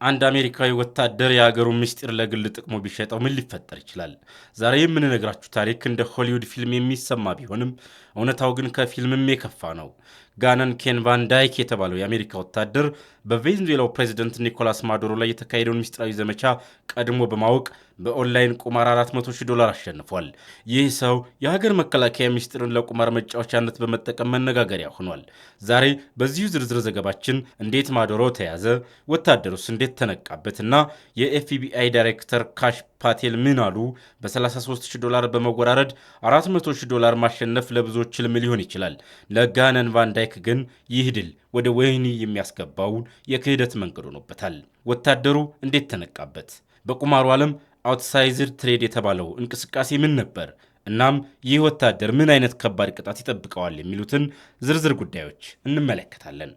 አንድ አሜሪካዊ ወታደር የሀገሩን ምስጢር ለግል ጥቅሙ ቢሸጠው ምን ሊፈጠር ይችላል? ዛሬ የምንነግራችሁ ታሪክ እንደ ሆሊውድ ፊልም የሚሰማ ቢሆንም እውነታው ግን ከፊልምም የከፋ ነው። ጋነን ኬን ቫን ዳይክ የተባለው የአሜሪካ ወታደር በቬንዙዌላው ፕሬዚደንት ኒኮላስ ማዱሮ ላይ የተካሄደውን ምስጢራዊ ዘመቻ ቀድሞ በማወቅ በኦንላይን ቁማር 400,000 ዶላር አሸንፏል። ይህ ሰው የሀገር መከላከያ ምስጢርን ለቁማር መጫወቻነት በመጠቀም መነጋገሪያ ሆኗል። ዛሬ በዚሁ ዝርዝር ዘገባችን እንዴት ማዱሮ ተያዘ፣ ወታደሩስ እንዴት ተነቃበትና የኤፍቢአይ ዳይሬክተር ካሽ ፓቴል ምን አሉ? በ33,000 ዶላር በመወራረድ 400,000 ዶላር ማሸነፍ ለብዙዎች ህልም ሊሆን ይችላል። ለጋነን ቫን ዳይክ ግን ይህ ድል ወደ ወህኒ የሚያስገባውን የክህደት መንገድ ሆኖበታል። ወታደሩ እንዴት ተነቃበት? በቁማሩ ዓለም outsized trade የተባለው እንቅስቃሴ ምን ነበር? እናም ይህ ወታደር ምን አይነት ከባድ ቅጣት ይጠብቀዋል? የሚሉትን ዝርዝር ጉዳዮች እንመለከታለን።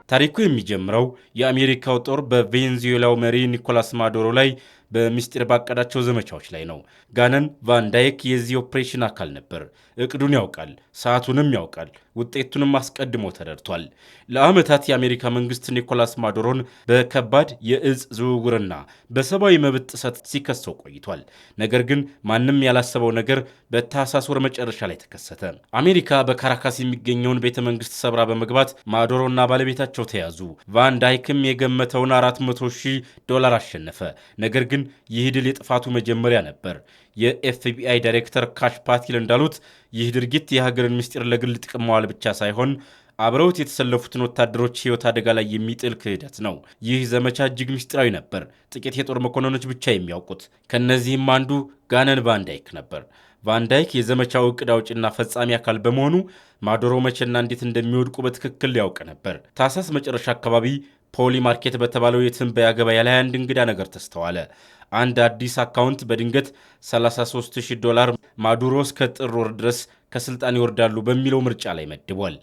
ታሪኩ የሚጀምረው የአሜሪካው ጦር በቬንዙዌላው መሪ ኒኮላስ ማዱሮ ላይ በሚስጢር ባቀዳቸው ዘመቻዎች ላይ ነው። ጋነን ቫን ዳይክ የዚህ ኦፕሬሽን አካል ነበር። እቅዱን ያውቃል፣ ሰዓቱንም ያውቃል፣ ውጤቱንም አስቀድሞ ተረድቷል። ለዓመታት የአሜሪካ መንግስት ኒኮላስ ማዱሮን በከባድ የእጽ ዝውውርና በሰብአዊ መብት ጥሰት ሲከሰው ቆይቷል። ነገር ግን ማንም ያላሰበው ነገር በታህሳስ ወር መጨረሻ ላይ ተከሰተ። አሜሪካ በካራካስ የሚገኘውን ቤተ መንግስት ሰብራ በመግባት ማዱሮና ባለቤታቸው ተያዙ። ቫን ዳይክም የገመተውን 400 ሺህ ዶላር አሸነፈ። ነገር ግን ይህ ድል የጥፋቱ መጀመሪያ ነበር። የኤፍቢአይ ዳይሬክተር ካሽ ፓቴል እንዳሉት ይህ ድርጊት የሀገርን ምስጢር ለግል ጥቅም መዋል ብቻ ሳይሆን አብረውት የተሰለፉትን ወታደሮች ሕይወት አደጋ ላይ የሚጥል ክህደት ነው። ይህ ዘመቻ እጅግ ምስጢራዊ ነበር፣ ጥቂት የጦር መኮንኖች ብቻ የሚያውቁት። ከእነዚህም አንዱ ጋነን ቫንዳይክ ነበር። ቫንዳይክ የዘመቻው እቅድ አውጪና ፈጻሚ አካል በመሆኑ ማዱሮ መቼና እንዴት እንደሚወድቁ በትክክል ያውቅ ነበር። ታህሳስ መጨረሻ አካባቢ ፖሊ ማርኬት በተባለው የትንበያ ገበያ ላይ አንድ እንግዳ ነገር ተስተዋለ። አንድ አዲስ አካውንት በድንገት 33,000 ዶላር ማዱሮ እስከ ጥር ወር ድረስ ከስልጣን ይወርዳሉ በሚለው ምርጫ ላይ መድቧል።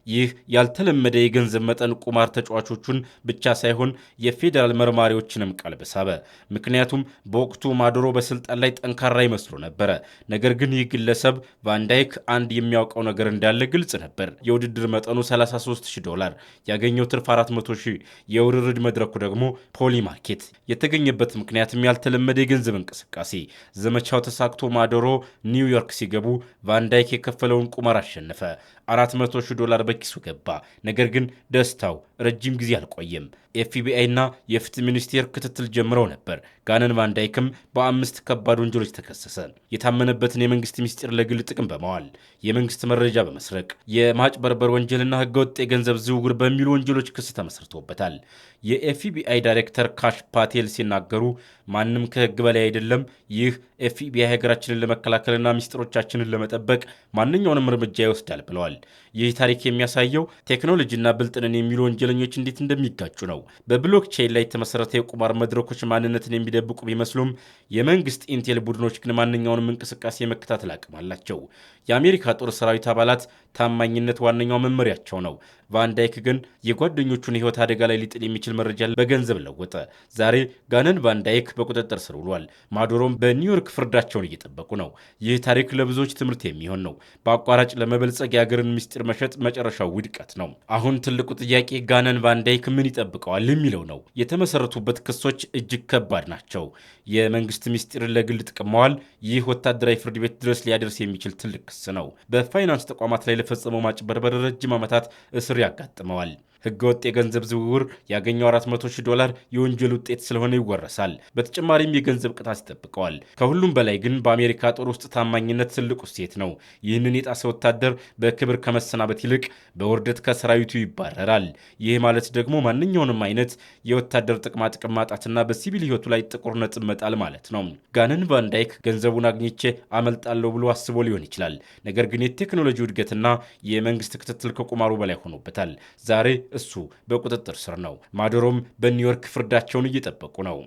ይህ ያልተለመደ የገንዘብ መጠን ቁማር ተጫዋቾቹን ብቻ ሳይሆን የፌዴራል መርማሪዎችንም ቀልብ ሳበ። ምክንያቱም በወቅቱ ማዱሮ በስልጣን ላይ ጠንካራ ይመስሉ ነበረ። ነገር ግን ይህ ግለሰብ ቫንዳይክ አንድ የሚያውቀው ነገር እንዳለ ግልጽ ነበር። የውድድር መጠኑ 33,000 ዶላር፣ ያገኘው ትርፍ 400,000፣ የውርርድ መድረኩ ደግሞ ፖሊ ማርኬት። የተገኘበት ምክንያትም ያልተለመደ የገንዘብ እንቅስቃሴ። ዘመቻው ተሳክቶ ማዱሮ ኒውዮርክ ሲገቡ ቫንዳይክ የከፈለውን ቁማር አሸነፈ። 400,000 ዶላር በኪሱ ገባ። ነገር ግን ደስታው ረጅም ጊዜ አልቆየም። ኤፍቢአይ እና የፍትህ ሚኒስቴር ክትትል ጀምረው ነበር። ጋነን ቫንዳይክም በአምስት ከባድ ወንጀሎች ተከሰሰ። የታመነበትን የመንግስት ሚስጢር ለግል ጥቅም በማዋል፣ የመንግስት መረጃ በመስረቅ፣ የማጭበርበር ወንጀልና ህገወጥ የገንዘብ ዝውውር በሚሉ ወንጀሎች ክስ ተመስርቶበታል። የኤፍቢአይ ዳይሬክተር ካሽ ፓቴል ሲናገሩ ማንም ከህግ በላይ አይደለም። ይህ ኤፍቢአይ ሀገራችንን ለመከላከልና ሚስጥሮቻችንን ለመጠበቅ ማንኛውንም እርምጃ ይወስዳል ብለዋል። ይህ ታሪክ የሚያሳየው ቴክኖሎጂና ብልጥ ነን የሚሉ ወንጀለኞች እንዴት እንደሚጋጩ ነው። በ blockchain ላይ የተመሰረተ የቁማር መድረኮች ማንነትን የሚደብቁ ቢመስሉም የመንግስት intel ቡድኖች ግን ማንኛውንም እንቅስቃሴ የመከታተል አቅም አላቸው። የአሜሪካ ጦር ሰራዊት አባላት ታማኝነት ዋነኛው መመሪያቸው ነው። ቫንዳይክ ግን የጓደኞቹን ሕይወት አደጋ ላይ ሊጥል የሚችል መረጃ በገንዘብ ለወጠ። ዛሬ ጋነን ቫንዳይክ በቁጥጥር ስር ውሏል። ማዱሮም በኒውዮርክ ፍርዳቸውን እየጠበቁ ነው። ይህ ታሪክ ለብዙዎች ትምህርት የሚሆን ነው። በአቋራጭ ለመበልጸግ የሀገርን ምስጢር መሸጥ መጨረሻው ውድቀት ነው። አሁን ትልቁ ጥያቄ ጋነን ቫንዳይክ ምን ይጠብቀዋል የሚለው ነው። የተመሰረቱበት ክሶች እጅግ ከባድ ናቸው። የመንግስት ምስጢርን ለግል ጥቅም መዋል፣ ይህ ወታደራዊ ፍርድ ቤት ድረስ ሊያደርስ የሚችል ትልቅ ክስ ነው። በፋይናንስ ተቋማት ላይ ለፈጸመው ማጭበርበር ረጅም ዓመታት እስር ያጋጥመዋል። ህገወጥ የገንዘብ ዝውውር ያገኘው 400,000 ዶላር የወንጀል ውጤት ስለሆነ ይወረሳል። በተጨማሪም የገንዘብ ቅጣት ይጠብቀዋል። ከሁሉም በላይ ግን በአሜሪካ ጦር ውስጥ ታማኝነት ትልቁ እሴት ነው። ይህንን የጣሰ ወታደር በክብር ከመሰናበት ይልቅ በውርደት ከሰራዊቱ ይባረራል። ይህ ማለት ደግሞ ማንኛውንም አይነት የወታደር ጥቅማ ጥቅም ማጣትና በሲቪል ህይወቱ ላይ ጥቁር ነጥብ መጣል ማለት ነው። ጋነን ቫንዳይክ ገንዘቡን አግኝቼ አመልጣለሁ ብሎ አስቦ ሊሆን ይችላል። ነገር ግን የቴክኖሎጂ እድገትና የመንግስት ክትትል ከቁማሩ በላይ ሆኖበታል። ዛሬ እሱ በቁጥጥር ስር ነው። ማዱሮም በኒውዮርክ ፍርዳቸውን እየጠበቁ ነው።